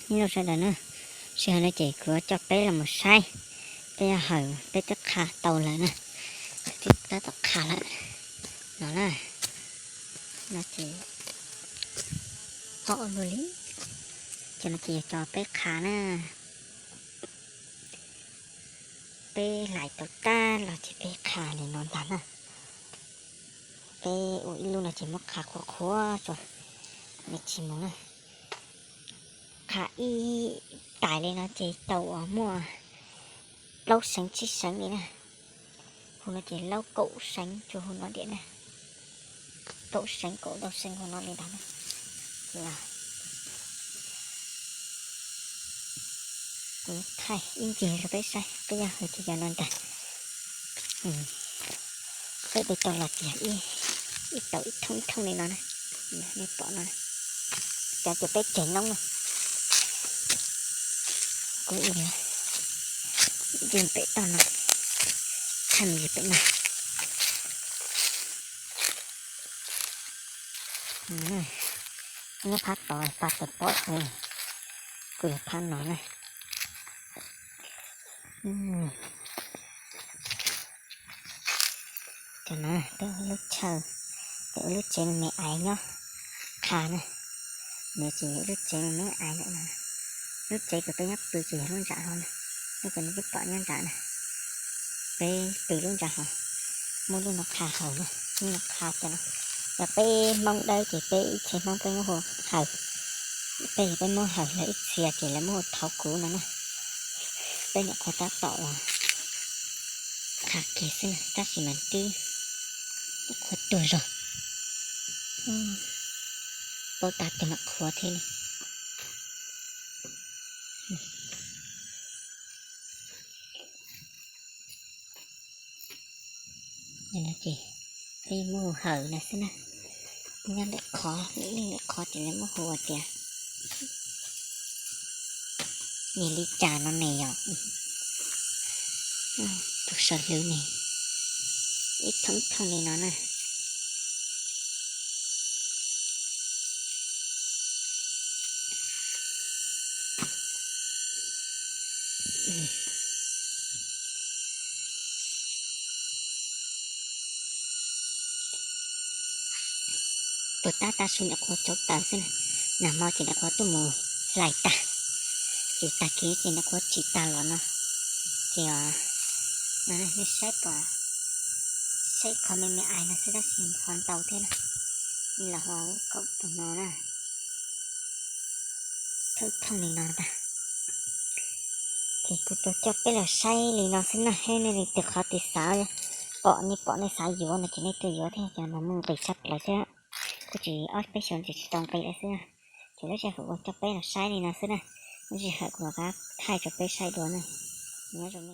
Nyob zoo sawv daws na, sij hawm no ces kuv yuav coj peb los mus saib, peb yuav hawm peb twb qha tau lawm na, twb tab tom qha lawm no na, no ces qhov luaj li, cov no ces yog cov peb qha na, peb hlais tau tag los ces peb qha li no ntag na, peb ua ib lub no ces muab qha qhuav qhuav tso, nws tsis mus na. Qha ib tais li no ces tau uas muaj plaub seev tsib seev li na. Hu no ces laub kaum seev tsuas hu no diam na. Kaum seev kaum rau seev hu no li ntag na. Ces kuv thaij ib ncig rau peb saib peb yuav hawm ces yog no ntag. Peb peb tau los tias ib tau ib thooj ib thooj li no na. Nej pom no, cov ces peb tseg noob na. Kuv ib ncig pem toj no, thaij me ntsis pem no. Nyob phab tod pab tawm pob xwb, kuv yuav phab no na. Cov no peb ua lub chaw, peb ua lub tsev me me aiv nyob qha na. Nws tsis yog lub tsev me me aiv lawm no. Lub tsev uas peb nyob pw ces yog lub ntsa hauv na. Lub uas nej twb pom nyob ntsa na, peb pw lub ntsa hauv, muab lub no qha hawm na, lub no qha cov no. Yog peb Hmoob Dawb ces peb ib txhia Hmoob peb muab hu hawm, peb yog peb muab hawm lawv ib txhia ces lawv muab hu thauv kuv no na. Peb nyuam qhuav tab tom uas qha kiag xwb na tab sis mas twb qhuav tuag zog, paub tas twb mam qhuav thiab li. Ces peb muab hu hawm no xwb na. Nyob ntawm qhov, ib leeg ntawm qhov ces lawv muab hu ua tias niag li cas no ne yom. Tus saw hlwv ne, ib thooj thooj li no na. Tuag tab tab su nyuam qhuav tsauv taws xwb na, nag hmo ces nyuam qhuav tuaj mus hlais tag, ces tag kis ces nyuam qhuav tsim tag los no, ces nej saib pom, saib qhov me me aiv no xwb tab sis ho ntau thiab na, los ho kaum tus no na, thooj thooj li no ntag. Ces kuv tuaj coj peb los saib li no xwb na, nej leej twg qhov twg xav pom, nej pom nej xav yuav no ces nej tuaj yuav thiab, cov no muaj nqis tshaj plaws thiab, kuj tsis ob peb xyoos ces tsis tau nqis lawm xwb na. Ces lub sij hawm kuv coj peb los saib li no xwb na, lub sij hawm kuv rov qab thaij rau peb saib dua na. Nyob zoo.